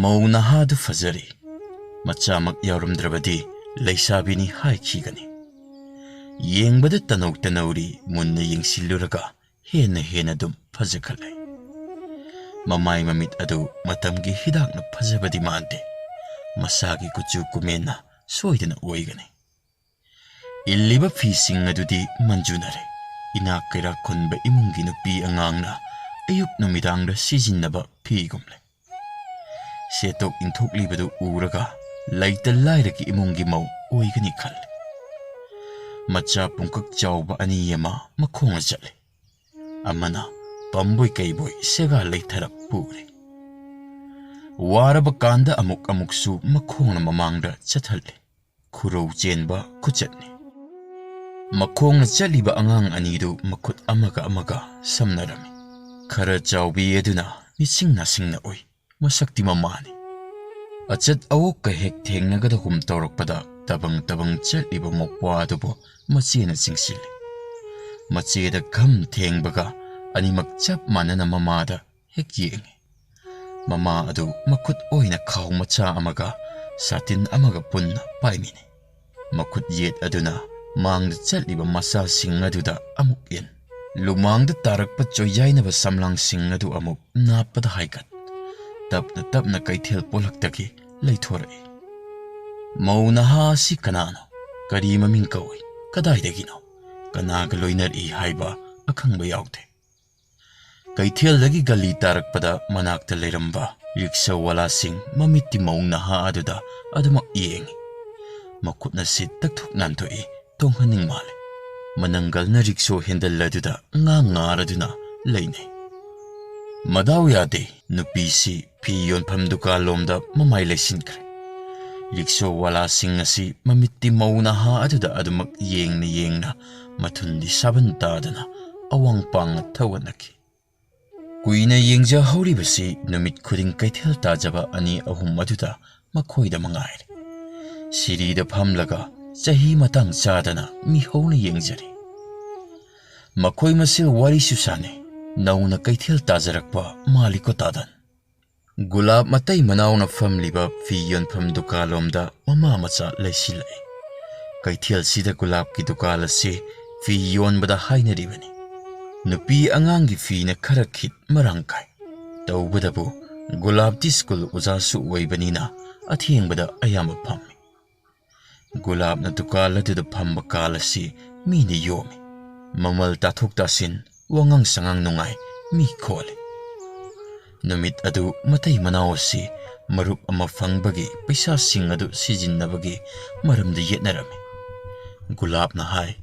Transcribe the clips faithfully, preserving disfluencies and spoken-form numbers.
ꯃꯧ ꯅꯍꯥꯗꯨ ꯐꯖꯔꯤ꯫ ꯃꯆꯥꯃꯛ ꯌꯥꯎꯔꯝꯗ꯭ꯔꯕꯗꯤ ꯂꯩꯁꯥꯕꯤꯅꯤ ꯍꯥꯏꯈꯤꯒꯅꯤ꯫ ꯌꯦꯡꯕꯗ ꯇꯅꯧ ꯇꯅꯧꯔꯤ, ꯃꯨꯟꯅ ꯌꯦꯡꯁꯤꯜꯂꯨꯔꯒ ꯍꯦꯟꯅ ꯍꯦꯟꯅ ꯑꯗꯨꯝ ꯐꯖꯈꯠꯂꯦ꯫ ꯃꯃꯥꯏ ꯃꯃꯤꯠ ꯑꯗꯨ ꯃꯇꯝꯒꯤ ꯍꯤꯗꯥꯛꯅ ꯐꯖꯕꯗꯤ ꯃꯥꯟꯗꯦ꯫ ꯃꯁꯥꯒꯤ ꯀꯨꯆꯨ ꯀꯨꯃꯦꯟꯅ ꯁꯣꯏꯗꯅ ꯑꯣꯏꯒꯅꯤ꯫ ꯏꯜꯂꯤꯕ ꯐꯤꯁꯤꯡ ꯑꯗꯨꯗꯤ ꯃꯟꯖꯨꯅꯔꯦ꯫ ꯏꯅꯥꯛ ꯀꯩꯔꯥꯛ ꯈꯨꯟꯕ ꯏꯃꯨꯡꯒꯤ ꯅꯨꯄꯤ ꯑꯉꯥꯡꯅ ꯑꯌꯨꯛ ꯅꯨꯃꯤꯗꯥꯡꯗ ꯁꯤꯖꯤꯟꯅꯕ ꯐꯤꯒꯨꯝꯂꯦ꯫ ꯁꯦꯠꯇꯣꯛ ꯏꯟꯊꯣꯛꯂꯤꯕꯗꯨ ꯎꯔꯒ ꯂꯩꯇ ꯂꯥꯏꯔꯒꯤ ꯏꯃꯨꯡꯒꯤ ꯃꯧ ꯑꯣꯏꯒꯅꯤ ꯈꯜꯂꯦ꯫ ꯃꯆꯥ ꯄꯨꯡꯀꯛ ꯆꯥꯎꯕ ꯑꯅꯤ ꯑꯃ ꯃꯈꯣꯡꯅ ꯆꯠꯂꯤ꯫ ꯑꯃꯅ ꯄꯝꯕꯣꯏ ꯀꯩꯕꯣꯏ ꯁꯦꯒꯥ ꯂꯩꯊꯔꯞ ꯄꯨꯔꯦ꯫ ꯋꯥꯔꯕ ꯀꯥꯟꯗ ꯑꯃꯨꯛ ꯑꯃꯨꯛꯁꯨ ꯃꯈꯣꯡꯅ ꯃꯃꯥꯡꯗ ꯆꯠꯍꯜꯂꯤ꯫ ꯈꯨꯔꯧ ꯆꯦꯟꯕ ꯈꯨꯆꯠꯅꯤ꯫ ꯃꯈꯣꯡꯅ ꯆꯠꯂꯤꯕ ꯑꯉꯥꯡ ꯑꯅꯤꯗꯨ ꯃꯈꯨꯠ ꯑꯃꯒ ꯑꯃꯒ ꯁꯝꯅꯔꯝꯃꯤ꯫ ꯈꯔ ꯆꯥꯎꯕꯤ ꯑꯗꯨꯅ ꯃꯤꯁꯤꯡ ꯅꯥꯁꯤꯡꯅ ꯎꯏ꯫ ꯃꯁꯛꯇꯤ ꯃꯃꯥꯅꯤ꯫ ꯑꯆꯠ ꯑꯋꯣꯛꯀ ꯍꯦꯛ ꯊꯦꯡꯅꯒꯗꯒꯨꯝ ꯇꯧꯔꯛꯄꯗ ꯇꯕꯪ ꯇꯕꯪ ꯆꯠꯂꯤꯕ ꯃꯧꯄ꯭ꯋꯥ ꯑꯗꯨꯕꯨ ꯃꯆꯦꯅ ꯆꯤꯡꯁꯤꯜꯂꯤ꯫ ꯃꯆꯦꯗ ꯈꯝ ꯊꯦꯡꯕꯒ ꯑꯅꯤꯃꯛ ꯆꯞ ꯃꯥꯟꯅꯅ ꯃꯃꯥꯗ ꯍꯦꯛ ꯌꯦꯡꯉꯤ꯫ ꯃꯃꯥ ꯑꯗꯨ ꯃꯈꯨꯠ ꯑꯣꯏꯅ ꯈꯥꯎ ꯃꯆꯥ ꯑꯃꯒ ꯁꯥꯇꯤꯟ ꯑꯃꯒ ꯄꯨꯟꯅ ꯄꯥꯏꯃꯤꯅꯤ꯫ ꯃꯈꯨꯠ ꯌꯦꯠ ꯑꯗꯨꯅ ꯃꯥꯡꯗ ꯆꯠꯂꯤꯕ ꯃꯆꯥꯁꯤꯡ ꯑꯗꯨꯗ ꯑꯃꯨꯛ ꯏꯟ꯫ ꯂꯨꯃꯥꯡꯗ ꯇꯥꯔꯛꯄ ꯆꯣꯏꯌꯥꯏꯅꯕ ꯁꯝꯂꯥꯡꯁꯤꯡ ꯑꯗꯨ ꯑꯃꯨꯛ ꯅꯥꯞꯄꯗ ꯍꯥꯏꯒꯠ꯫ ꯇꯞꯅ ꯇꯞꯅ ꯀꯩꯊꯦꯜ ꯄꯣꯂꯛꯇꯒꯤ ꯂꯩꯊꯣꯔꯛꯏ꯫ ꯃꯧ ꯅꯍꯥ ꯑꯁꯤ ꯀꯅꯥꯅꯣ? ꯀꯔꯤ ꯃꯃꯤꯡ ꯀꯧꯏ? ꯀꯗꯥꯏꯗꯒꯤꯅꯣ? ꯀꯅꯥꯒ ꯂꯣꯏꯅꯔꯛꯏ ꯍꯥꯏꯕ ꯑꯈꯪꯕ ꯌꯥꯎꯗꯦ꯫ ꯀꯩꯊꯦꯜꯗꯒꯤ ꯒꯂꯤ ꯇꯥꯔꯛꯄꯗ ꯃꯅꯥꯛꯇ ꯂꯩꯔꯝꯕ ꯔꯤꯛꯁꯥ ꯋꯥꯂꯥꯁꯤꯡ ꯃꯃꯤꯠꯇꯤ ꯃꯧ ꯅꯍꯥ ꯑꯗꯨꯗ ꯑꯗꯨꯃꯛ ꯌꯦꯡꯉꯤ꯫ ꯃꯈꯨꯠꯅ ꯁꯤꯠ ꯇꯛꯊꯣꯛ ꯅꯥꯟꯊꯣꯛꯏ, ꯇꯣꯡꯍꯟꯅꯤꯡ ꯃꯥꯜꯂꯦ꯫ ꯃꯅꯪꯒꯜꯅ ꯔꯤꯛꯁꯣ ꯍꯦꯟꯗꯜ ꯑꯗꯨꯗ ꯉꯥ ꯉꯥꯔꯗꯨꯅ ꯂꯩꯅꯩ꯫ ꯃꯗꯥꯎ ꯌꯥꯗꯦ, ꯅꯨꯄꯤꯁꯤ ꯐꯤ ꯌꯣꯟꯐꯝ ꯗꯨꯀꯥꯟꯂꯣꯝꯗ ꯃꯃꯥꯏ ꯂꯩꯁꯤꯟꯈ꯭ꯔꯦ꯫ ꯔꯤꯛꯁꯣ ꯋꯥꯂꯥꯁꯤꯡ ꯑꯁꯤ ꯃꯃꯤꯠꯇꯤ ꯃꯧ ꯅꯍꯥ ꯑꯗꯨꯗ ꯑꯗꯨꯃꯛ ꯌꯦꯡꯅ ꯌꯦꯡꯅ ꯃꯊꯨꯟꯗꯤ ꯁꯥꯕꯟ ꯇꯥꯗꯅ ꯑꯋꯥꯡ ꯄꯥꯡꯅ ꯊꯧꯒꯠꯅꯈꯤ꯫ ꯀꯨꯏꯅ ꯌꯦꯡꯖꯍꯧꯔꯤꯕꯁꯤ ꯅꯨꯃꯤꯠ ꯈꯨꯗꯤꯡ ꯀꯩꯊꯦꯜ ꯇꯥꯖꯕ ꯑꯅꯤ ꯑꯍꯨꯝ ꯑꯗꯨꯗ ꯃꯈꯣꯏꯗ ꯃꯉꯥꯏꯔꯦ꯫ ꯁꯤꯔꯤꯗ ꯐꯝꯂꯒ ꯆꯍꯤ ꯃꯇꯥꯡ ꯆꯥꯗꯅ ꯃꯤꯍꯧꯅ ꯌꯦꯡꯖꯔꯤ꯫ ꯃꯈꯣꯏ ꯃꯁꯦꯜ ꯋꯥꯔꯤꯁꯨ ꯁꯥꯟꯅꯩ꯫ "ꯅꯧꯅ ꯀꯩꯊꯦꯜ ꯇꯥꯖꯔꯛꯄ ꯃꯥꯜꯂꯤꯀꯣ ꯇꯥꯗꯟ?" ꯒꯨꯂꯥꯞ ꯃꯇꯩ ꯃꯅꯥꯎꯅ ꯐꯝꯂꯤꯕ ꯐꯤ ꯌꯣꯟꯐꯝ ꯗꯨꯀꯥꯟꯂꯣꯝꯗ ꯃꯃꯥ ꯃꯆꯥ ꯂꯩꯁꯤꯜꯂꯛꯏ꯫ ꯀꯩꯊꯦꯜꯁꯤꯗ ꯒꯨꯂꯥꯞꯀꯤ ꯗꯨꯀꯥꯟ ꯑꯁꯤ ꯐꯤ ꯌꯣꯟꯕꯗ ꯍꯥꯏꯅꯔꯤꯕꯅꯤ꯫ ꯅꯨꯄꯤ ꯑꯉꯥꯡꯒꯤ ꯐꯤꯅ ꯈꯔ ꯈꯤꯠ ꯃꯔꯥꯡ ꯀꯥꯏ꯫ ꯇꯧꯕꯗꯕꯨ ꯒꯨꯂꯥꯞꯇꯤ ꯁ꯭ꯀꯨꯜ ꯑꯣꯖꯥꯁꯨ ꯑꯣꯏꯕꯅꯤꯅ ꯑꯊꯦꯡꯕꯗ ꯑꯌꯥꯝꯕ ꯐꯝꯃꯤ꯫ ꯒꯨꯂꯥꯞꯅ ꯗꯨꯀꯥꯟ ꯑꯗꯨꯗ ꯐꯝꯕ ꯀꯥꯟ ꯑꯁꯤ ꯃꯤꯅ ꯌꯣꯝꯃꯤ꯫ ꯃꯃꯜ ꯇꯥꯊꯣꯛ ꯇꯥꯁꯤꯟ, ꯋꯥꯉꯥꯡ ꯁꯉꯥꯡ ꯅꯨꯡꯉꯥꯏ, ꯃꯤ ꯈꯣꯜꯂꯤ꯫ ꯅꯨꯃꯤꯠ ꯑꯗꯨ ꯃꯇꯩ ꯃꯅꯥꯎ ꯑꯁꯤ ꯃꯔꯨꯞ ꯑꯃ ꯐꯪꯕꯒꯤ ꯄꯩꯁꯥꯁꯤꯡ ꯑꯗꯨ ꯁꯤꯖꯤꯟꯅꯕꯒꯤ ꯃꯔꯝꯗ ꯌꯦꯠꯅꯔꯝꯃꯤ꯫ ꯒꯨꯂꯥꯞꯅ ꯍꯥꯏ,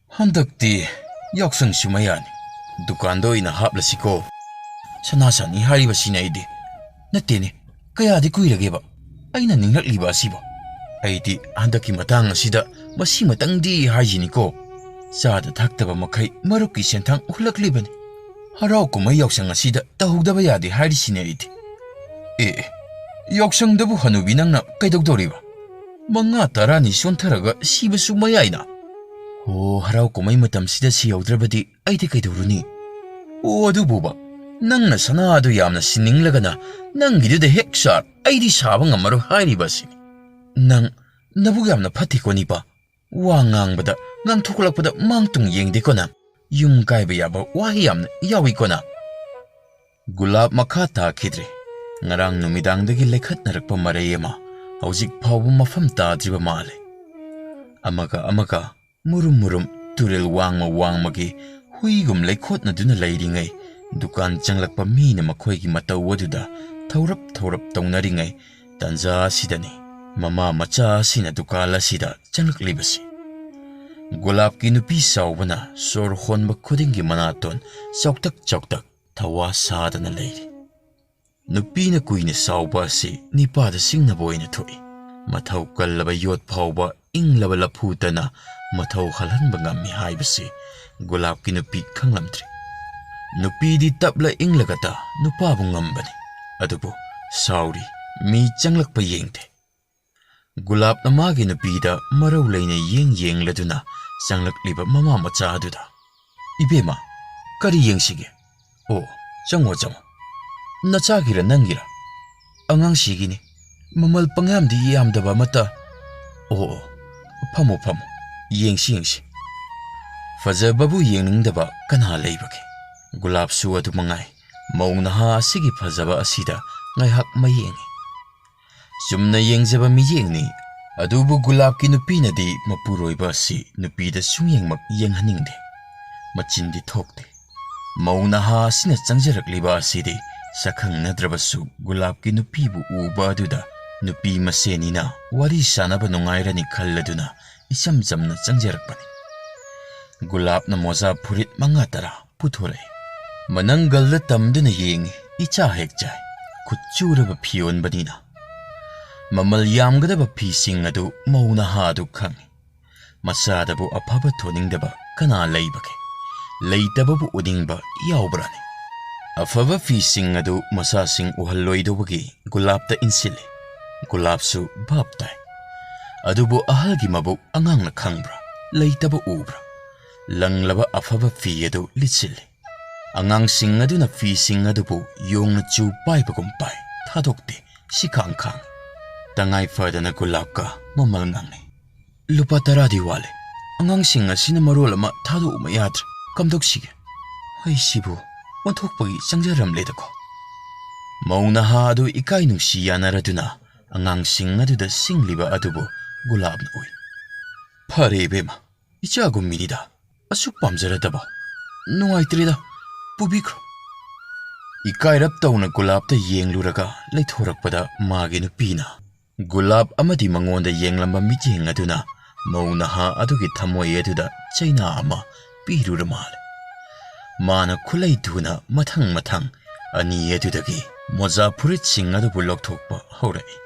"ꯍꯟꯗꯛꯇꯤ ꯌꯥꯎꯁꯪꯁꯨ ꯃꯌꯥꯅꯤ, ꯗꯨꯀꯥꯟꯗ ꯑꯣꯏꯅ ꯍꯥꯞꯂꯁꯤꯀꯣ꯫ ꯁꯅꯥ ꯁꯥꯅꯤ ꯍꯥꯏꯔꯤꯕꯁꯤꯅ ꯑꯩꯗꯤ꯫ ꯅꯠꯇꯦꯅꯦ, ꯀꯌꯥꯗꯤ ꯀꯨꯏꯔꯒꯦꯕ ꯑꯩꯅ ꯅꯤꯡꯂꯛꯂꯤꯕ ꯑꯁꯤꯕꯣ? ꯑꯩꯗꯤ ꯍꯟꯗꯛꯀꯤ ꯃꯇꯥꯡ ꯑꯁꯤꯗ ꯃꯁꯤꯃꯇꯪꯗꯤ ꯍꯥꯏꯁꯤꯅꯤꯀꯣ, ꯆꯥꯗ ꯊꯛꯇꯕ ꯃꯈꯩ ꯃꯔꯨꯞꯀꯤ ꯁꯦꯟꯊꯥꯡ ꯍꯨꯜꯂꯛꯂꯤꯕꯅꯤ꯫ ꯍꯔꯥꯎ ꯀꯨꯝꯍꯩ ꯌꯥꯎꯁꯪ ꯑꯁꯤꯗ ꯇꯧꯍꯧꯗꯕ ꯌꯥꯗꯦ ꯍꯥꯏꯔꯤꯁꯤꯅꯦ ꯑꯩꯗꯤ꯫ ꯑꯦ, ꯑꯦ, ꯌꯥꯎꯁꯪꯗꯕꯨ ꯍꯅꯨꯕꯤ ꯅꯪꯅ ꯀꯩꯗꯧꯗꯧꯔꯤꯕ? ꯃꯉꯥ ꯇꯔꯥꯅꯤ ꯆꯣꯟꯊꯔꯒ ꯁꯤꯕꯁꯨ ꯃꯌꯥꯏꯅ꯫ ꯑꯣ, ꯍꯔꯥꯎ ꯀꯨꯝꯍꯩ ꯃꯇꯝꯁꯤꯗ ꯁꯤꯍꯧꯗ꯭ꯔꯕꯗꯤ ꯑꯩꯗꯤ ꯀꯩꯗꯧꯔꯨꯅꯤ?" "ꯑꯣ, ꯑꯗꯨꯕꯨꯕ, ꯅꯪꯅ ꯁꯅꯥ ꯑꯗꯨ ꯌꯥꯝꯅ ꯁꯤꯅꯤꯡꯂꯒꯅ ꯅꯪꯒꯤꯗꯨꯗ ꯍꯦꯛ ꯁꯥꯔ, ꯑꯩꯗꯤ ꯁꯥꯕ ꯉꯝꯃꯔꯣꯏ ꯍꯥꯏꯔꯤꯕ ꯑꯁꯤꯅꯤ꯫ ꯅꯪ ꯅꯕꯨꯛ ꯌꯥꯝꯅ ꯐꯠꯇꯦꯀꯣ ꯅꯤꯄꯥ꯫ ꯋꯥ ꯉꯥꯡꯕꯗ, ꯉꯥꯡꯊꯣꯛꯂꯛꯄꯗ ꯃꯥꯡ ꯇꯨꯡ ꯌꯦꯡꯗꯦꯀꯣ ꯅꯪ꯫ ꯌꯨꯝ ꯀꯥꯏꯕ ꯌꯥꯕ ꯋꯥꯍꯩ ꯌꯥꯝꯅ ꯌꯥꯎꯏꯀꯣ ꯅꯪ꯫" ꯒꯨꯂꯥꯞ ꯃꯈꯥ ꯇꯥꯈꯤꯗ꯭ꯔꯦ꯫ ꯉꯔꯥꯡ ꯅꯨꯃꯤꯗꯥꯡꯗꯒꯤ ꯂꯩꯈꯠꯅꯔꯛꯄ ꯃꯔꯩ ꯑꯃ ꯍꯧꯖꯤꯛ ꯐꯥꯎꯕ ꯃꯐꯝ ꯇꯥꯗ꯭ꯔꯤꯕ ꯃꯥꯜꯂꯦ꯫ ꯑꯃꯒ ꯑꯃꯒ ꯃꯨꯔꯨꯝ ꯃꯨꯔꯨꯝ ꯇꯨꯔꯦꯜ ꯋꯥꯡꯃ ꯋꯥꯡꯃꯒꯤ ꯍꯨꯏꯒꯨꯝ ꯂꯩꯈꯣꯠꯅꯗꯨꯅ ꯂꯩꯔꯤꯉꯩ, ꯗꯨꯀꯥꯟ ꯆꯪꯂꯛꯄ ꯃꯤꯅ ꯃꯈꯣꯏꯒꯤ ꯃꯇꯧ ꯑꯗꯨꯗ ꯊꯧꯔꯞ ꯊꯧꯔꯞ ꯇꯧꯅꯔꯤꯉꯩ ꯇꯥꯟꯖꯥ ꯑꯁꯤꯗꯅꯤ ꯃꯃꯥ ꯃꯆꯥ ꯑꯁꯤꯅ ꯗꯨꯀꯥꯟ ꯑꯁꯤꯗ ꯆꯪꯂꯛꯂꯤꯕꯁꯤ꯫ ꯒꯨꯂꯥꯞꯀꯤ ꯅꯨꯄꯤ ꯆꯥꯎꯕꯅ ꯁꯣꯔ ꯍꯣꯟꯕ ꯈꯨꯗꯤꯡꯒꯤ ꯃꯅꯥꯇꯣꯟ ꯆꯥꯎꯇꯛ ꯆꯥꯎꯇꯛ ꯊꯋꯥ ꯁꯥꯗꯅ ꯂꯩꯔꯤ꯫ ꯅꯨꯄꯤꯅ ꯀꯨꯏꯅ ꯆꯥꯎꯕ ꯑꯁꯤ ꯅꯤꯄꯥꯗ ꯁꯤꯡꯅꯕ ꯑꯣꯏꯅ ꯊꯣꯛꯏ꯫ ꯃꯊꯧ ꯀꯜꯂꯕ ꯌꯣꯠ ꯐꯥꯎꯕ ꯏꯪꯂꯕ ꯂꯐꯨꯇꯅ ꯃꯊꯧ ꯍꯜꯍꯟꯕ ꯉꯝꯃꯤ ꯍꯥꯏꯕꯁꯤ ꯒꯨꯂꯥꯞꯀꯤ ꯅꯨꯄꯤ ꯈꯪꯂꯝꯗ꯭ꯔꯤ꯫ ꯅꯨꯄꯤꯗꯤ ꯇꯞꯂ ꯏꯪꯂꯒꯇ ꯅꯨꯄꯥꯕꯨ ꯉꯝꯕꯅꯤ꯫ ꯑꯗꯨꯕꯨ ꯁꯥꯎꯔꯤ, ꯃꯤ ꯆꯪꯂꯛꯄ ꯌꯦꯡꯗꯦ꯫ ꯒꯨꯂꯥꯞꯅ ꯃꯥꯒꯤ ꯅꯨꯄꯤꯗ ꯃꯔꯧ ꯂꯩꯅ ꯌꯦꯡ ꯌꯦꯡꯂꯗꯨꯅ ꯆꯪꯂꯛꯂꯤꯕ ꯃꯃꯥ ꯃꯆꯥ ꯑꯗꯨꯗ, "ꯏꯕꯦꯝꯃ, ꯀꯔꯤ ꯌꯦꯡꯁꯤꯒꯦ? ꯑꯣ, ꯆꯪꯉꯣ, ꯆꯪꯉꯣ꯫" ꯅꯆꯥꯒꯤꯔ ꯅꯪꯒꯤꯔ?" "ꯑꯉꯥꯡꯁꯤꯒꯤꯅꯤ꯫ ꯃꯃꯜ ꯄꯪꯌꯥꯝꯗꯤ ꯌꯥꯝꯗꯕ ꯑꯃꯠꯇ꯫" "ꯑꯣ, ꯑꯣ, ꯐꯝꯃꯣ, ꯐꯝꯃꯣ꯫ ꯌꯦꯡꯁꯤ, ꯌꯦꯡꯁꯤ꯫ ꯐꯖꯕꯕꯨ ꯌꯦꯡꯅꯤꯡꯗꯕ ꯀꯅꯥ ꯂꯩꯕꯒꯦ?" ꯒꯨꯂꯥꯞꯁꯨ ꯑꯗꯨ ꯃꯉꯥꯏ꯫ ꯃꯧ ꯅꯍꯥ ꯑꯁꯤꯒꯤ ꯐꯖꯕ ꯑꯁꯤꯗ ꯉꯥꯏꯍꯥꯛ ꯃꯌꯦꯡꯉꯤ꯫ ꯆꯨꯝꯅ ꯌꯦꯡꯖꯕ ꯃꯤꯠꯌꯦꯡꯅꯤ꯫ ꯑꯗꯨꯕꯨ ꯒꯨꯂꯥꯞꯀꯤ ꯅꯨꯄꯤꯅꯗꯤ ꯃꯄꯨꯔꯣꯏꯕ ꯑꯁꯤ ꯅꯨꯄꯤꯗ ꯁꯨꯡꯌꯦꯡꯃꯛ ꯌꯦꯡꯍꯟꯅꯤꯡꯗꯦ꯫ ꯃꯆꯤꯟꯗꯤ ꯊꯣꯛꯇꯦ꯫ ꯃꯧ ꯅꯍꯥ ꯑꯁꯤꯅ ꯆꯪꯖꯔꯛꯂꯤꯕ ꯑꯁꯤꯗꯤ ꯁꯛꯈꯪꯅꯗ꯭ꯔꯕꯁꯨ ꯒꯨꯂꯥꯞꯀꯤ ꯅꯨꯄꯤꯕꯨ ꯎꯕ ꯑꯗꯨꯗ ꯅꯨꯄꯤ ꯃꯁꯦꯟꯅꯤꯅ ꯋꯥꯔꯤ ꯁꯥꯅꯕ ꯅꯨꯡꯉꯥꯏꯔꯅꯤ ꯈꯜꯂꯗꯨꯅ ꯏꯆꯝ ꯆꯝꯅ ꯆꯪꯖꯔꯛꯄꯅꯤ꯫ ꯒꯨꯂꯥꯞꯅ ꯃꯣꯖꯥ ꯐꯨꯔꯤꯠ ꯃꯉꯥ ꯇꯔꯥ ꯄꯨꯊꯣꯔꯛꯏ꯫ ꯃꯅꯪꯒꯜꯗ ꯇꯝꯗꯨꯅ ꯌꯦꯡꯉꯤ, ꯏꯆꯥ ꯍꯦꯛ ꯆꯥꯏ꯫ ꯈꯨꯠ ꯆꯨꯔꯕ ꯐꯤꯌꯣꯟꯕꯅꯤꯅ꯫ ꯃꯃꯜ ꯌꯥꯝꯒꯗꯕ ꯐꯤꯁꯤꯡ ꯑꯗꯨ ꯃꯧ ꯅꯍꯥ ꯑꯗꯨ ꯈꯪꯏ꯫ ꯃꯆꯥꯗꯕꯨ ꯑꯐꯕ ꯊꯣꯟꯅꯤꯡꯗꯕ ꯀꯅꯥ ꯂꯩꯕꯒꯦ? ꯂꯩꯇꯕꯕꯨ ꯎꯅꯤꯡꯕ ꯌꯥꯎꯕ꯭ꯔꯥꯅꯦ? ꯑꯐꯕ ꯐꯤꯁꯤꯡ ꯑꯗꯨ ꯃꯆꯥꯁꯤꯡ ꯎꯍꯜꯂꯣꯏꯗꯧꯕꯒꯤ ꯒꯨꯂꯥꯞꯇ ꯏꯟꯁꯤꯜꯂꯤ꯫ ꯒꯨꯂꯥꯞꯁꯨ ꯚꯥꯞ ꯇꯥꯏ꯫ ꯑꯗꯨꯕꯨ ꯑꯍꯜꯒꯤ ꯃꯕꯨꯛ ꯑꯉꯥꯡꯅ ꯈꯪꯕ꯭ꯔꯥ? ꯂꯩꯇꯕ ꯎꯕ꯭ꯔꯥ? ꯂꯪꯂꯕ ꯑꯐꯕ ꯐꯤ ꯑꯗꯨ ꯂꯤꯠꯁꯤꯜꯂꯤ꯫ ꯑꯉꯥꯡꯁꯤꯡ ꯑꯗꯨꯅ ꯐꯤꯁꯤꯡ ꯑꯗꯨꯕꯨ ꯌꯣꯡꯅ ꯆꯨ ꯄꯥꯏꯕꯒꯨꯝ ꯄꯥꯏ, ꯊꯥꯗꯣꯛꯇꯦ, ꯁꯤꯈꯥꯡ ꯈꯥꯡ꯫ ꯇꯉꯥꯏ ꯐꯗꯅ ꯒꯨꯂꯥꯞꯀ ꯃꯃꯜ ꯉꯥꯡꯅꯩ꯫ "ꯂꯨꯄꯥ ꯇꯔꯥꯗꯤ ꯋꯥꯠꯂꯦ꯫ ꯑꯉꯥꯡꯁꯤꯡ ꯑꯁꯤꯅ ꯃꯔꯣꯜ ꯑꯃ ꯊꯥꯗꯣꯛꯎꯕ ꯌꯥꯗ꯭ꯔꯦ꯫ ꯀꯝꯗꯧꯁꯤꯒꯦ? ꯑꯩꯁꯤꯕꯨ ꯑꯣꯟꯊꯣꯛꯄꯒꯤ ꯆꯪꯖꯔꯝꯂꯦꯗꯀꯣ꯫" ꯃꯧ ꯅꯍꯥ ꯑꯗꯨ ꯏꯀꯥꯏ ꯅꯨꯡꯁꯤ ꯌꯥꯅꯔꯗꯨꯅ ꯑꯉꯥꯡꯁꯤꯡ ꯑꯗꯨꯗ ꯁꯤꯡꯂꯤꯕ ꯑꯗꯨꯕꯨ ꯒꯨꯂꯥꯞꯅ ꯎꯏ꯫ "ꯐꯔꯦ ꯏꯕꯦꯝꯃ, ꯏꯆꯥꯒꯨꯝ ꯃꯤꯅꯤꯗ꯫ ꯑꯁꯨꯛ ꯄꯥꯝꯖꯔꯗꯕ꯫ ꯅꯨꯡꯉꯥꯏꯇ꯭ꯔꯦꯗ, ꯄꯨꯕꯤꯈ꯭ꯔꯣ꯫" ꯏꯀꯥꯏꯔꯞ ꯇꯧꯅ ꯒꯨꯂꯥꯞꯇ ꯌꯦꯡꯂꯨꯔꯒ ꯂꯩꯊꯣꯔꯛꯄꯗ ꯃꯥꯒꯤ ꯅꯨꯄꯤꯅ ꯒꯨꯂꯥꯞ ꯑꯃꯗꯤ ꯃꯉꯣꯟꯗ ꯌꯦꯡꯂꯝꯕ ꯃꯤꯠꯌꯦꯡ ꯑꯗꯨꯅ ꯃꯧ ꯅꯍꯥ ꯑꯗꯨꯒꯤ ꯊꯃꯣꯏ ꯑꯗꯨꯗ ꯆꯩꯅꯥ ꯑꯃ ꯄꯤꯔꯨꯔ ꯃꯥꯜꯂꯦ꯫ ꯃꯥꯅ ꯈꯨꯠꯂꯩ ꯊꯨꯅ ꯃꯊꯪ ꯃꯊꯪ ꯑꯅꯤ ꯑꯗꯨꯗꯒꯤ ꯃꯣꯖꯥ ꯐꯨꯔꯤꯠꯁꯤꯡ ꯑꯗꯨꯕꯨ ꯂꯧꯊꯣꯛꯄ ꯍꯧꯔꯛꯏ꯫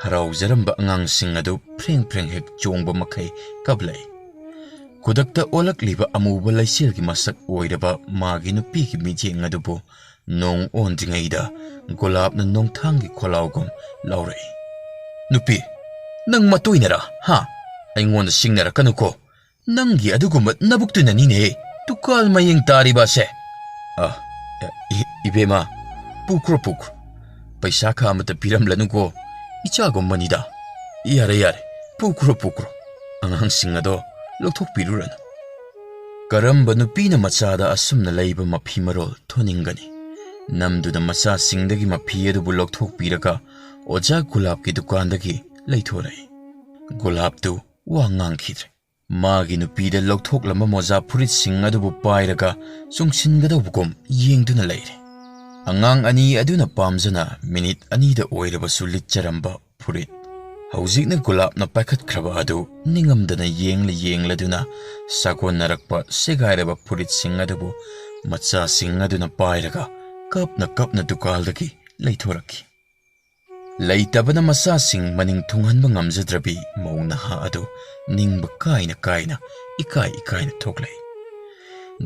ꯍꯔꯥꯎꯖꯔꯝꯕ ꯑꯉꯥꯡꯁꯤꯡ ꯑꯗꯨ ꯐ꯭ꯔꯦꯡ ꯐ꯭ꯔꯦꯡ ꯍꯦꯛ ꯆꯣꯡꯕ ꯃꯈꯩ ꯀꯞꯂꯛꯏ꯫ ꯈꯨꯗꯛꯇ ꯑꯣꯜꯂꯛꯂꯤꯕ ꯑꯃꯨꯕ ꯂꯩꯆꯤꯜꯒꯤ ꯃꯁꯛ ꯑꯣꯏꯔꯕ ꯃꯥꯒꯤ ꯅꯨꯄꯤꯒꯤ ꯃꯤꯠꯌꯦꯡ ꯑꯗꯨꯕꯨ ꯅꯣꯡ ꯑꯣꯟꯗ꯭ꯔꯤꯉꯩꯗ ꯒꯨꯂꯥꯞꯅ ꯅꯣꯡꯊꯥꯡꯒꯤ ꯈꯣꯜꯂꯥꯎꯒꯨꯝ ꯂꯥꯎꯔꯛꯏ, "ꯅꯨꯄꯤ, ꯅꯪ ꯃꯇꯣꯏꯅꯔꯥ? ꯍꯥ? ꯑꯩꯉꯣꯟꯗ ꯁꯤꯡꯅꯔꯛꯀꯅꯨꯀꯣ꯫ ꯅꯪꯒꯤ ꯑꯗꯨꯒꯨꯝꯕ ꯅꯕꯨꯛꯇꯨꯅꯅꯤꯅꯦ ꯇꯨꯀꯥꯜ ꯃꯌꯦꯡ ꯇꯥꯔꯤꯕ ꯑꯁꯦ꯫" "ꯑ, ꯏ-, ꯏꯕꯦꯝꯃ, "ꯄꯨꯈ꯭ꯔꯣ, ꯄꯨꯈ꯭ꯔꯣ꯫ ꯄꯩꯁꯥ ꯈꯥ ꯑꯃꯠꯇ ꯄꯤꯔꯝꯂꯅꯨꯀꯣ꯫ ꯏꯆꯥꯒꯨꯝꯕꯅꯤꯗ꯫ ꯌꯥꯔꯦ, ꯌꯥꯔꯦ꯫ ꯄꯨꯈ꯭ꯔꯣ, ꯄꯨꯈ꯭ꯔꯣ꯫ ꯑꯉꯥꯡꯁꯤꯡ ꯑꯗꯣ ꯂꯧꯊꯣꯛꯄꯤꯔꯨꯔꯅꯨ꯫" ꯀꯔꯝꯕ ꯅꯨꯄꯤꯅ ꯃꯆꯥꯗ ꯑꯁꯨꯝꯅ ꯂꯩꯕ ꯃꯐꯤ ꯃꯔꯣꯜ ꯊꯣꯟꯅꯤꯡꯒꯅꯤ? ꯅꯝꯗꯨꯅ ꯃꯆꯥꯁꯤꯡꯗꯒꯤ ꯃꯐꯤ ꯑꯗꯨꯕꯨ ꯂꯧꯊꯣꯛꯄꯤꯔꯒ ꯑꯣꯖꯥ ꯒꯨꯂꯥꯞꯀꯤ ꯗꯨꯀꯥꯟꯗꯒꯤ ꯂꯩꯊꯣꯔꯛꯏ꯫ ꯒꯨꯂꯥꯞꯇꯨ ꯋꯥ ꯉꯥꯡꯈꯤꯗ꯭ꯔꯦ꯫ ꯃꯥꯒꯤ ꯅꯨꯄꯤꯗ ꯂꯧꯊꯣꯛꯂꯝꯕ ꯃꯣꯖꯥ ꯐꯨꯔꯤꯠꯁꯤꯡ ꯑꯗꯨꯕꯨ ꯄꯥꯏꯔꯒ ꯆꯨꯡꯁꯤꯟꯒꯗꯧꯕꯒꯨꯝ ꯌꯦꯡꯗꯨꯅ ꯂꯩꯔꯦ꯫ ꯑꯉꯥꯡ ꯑꯅꯤ ꯑꯗꯨꯅ ꯄꯥꯝꯖꯅ ꯃꯤꯅꯤꯠ ꯑꯅꯤꯗ ꯑꯣꯏꯔꯕꯁꯨ ꯂꯤꯠꯆꯔꯝꯕ ꯐꯨꯔꯤꯠ꯫ ꯍꯧꯖꯤꯛꯅ ꯒꯨꯂꯥꯞꯅ ꯄꯥꯏꯈꯠꯈ꯭ꯔꯕ ꯑꯗꯨ ꯅꯤꯡꯉꯝꯗꯅ ꯌꯦꯡꯂ ꯌꯦꯡꯂꯗꯨꯅ ꯁꯥꯒꯣꯟꯅꯔꯛꯄ ꯁꯦꯒꯥꯏꯔꯕ ꯐꯨꯔꯤꯠꯁꯤꯡ ꯑꯗꯨꯕꯨ ꯃꯆꯥꯁꯤꯡ ꯑꯗꯨꯅ ꯄꯥꯏꯔꯒ ꯀꯞꯅ ꯀꯞꯅ ꯗꯨꯀꯥꯟꯗꯒꯤ ꯂꯩꯊꯣꯔꯛꯈꯤ꯫ ꯂꯩꯇꯕꯅ ꯃꯆꯥꯁꯤꯡ ꯃꯅꯤꯡ ꯊꯨꯡꯍꯟꯕ ꯉꯝꯖꯗ꯭ꯔꯕꯤ ꯃꯧ ꯅꯍꯥ ꯑꯗꯨ ꯅꯤꯡꯕ ꯀꯥꯏꯅ ꯀꯥꯏꯅ ꯏꯀꯥꯏ ꯏꯀꯥꯏꯅ ꯊꯣꯛꯂꯛꯏ꯫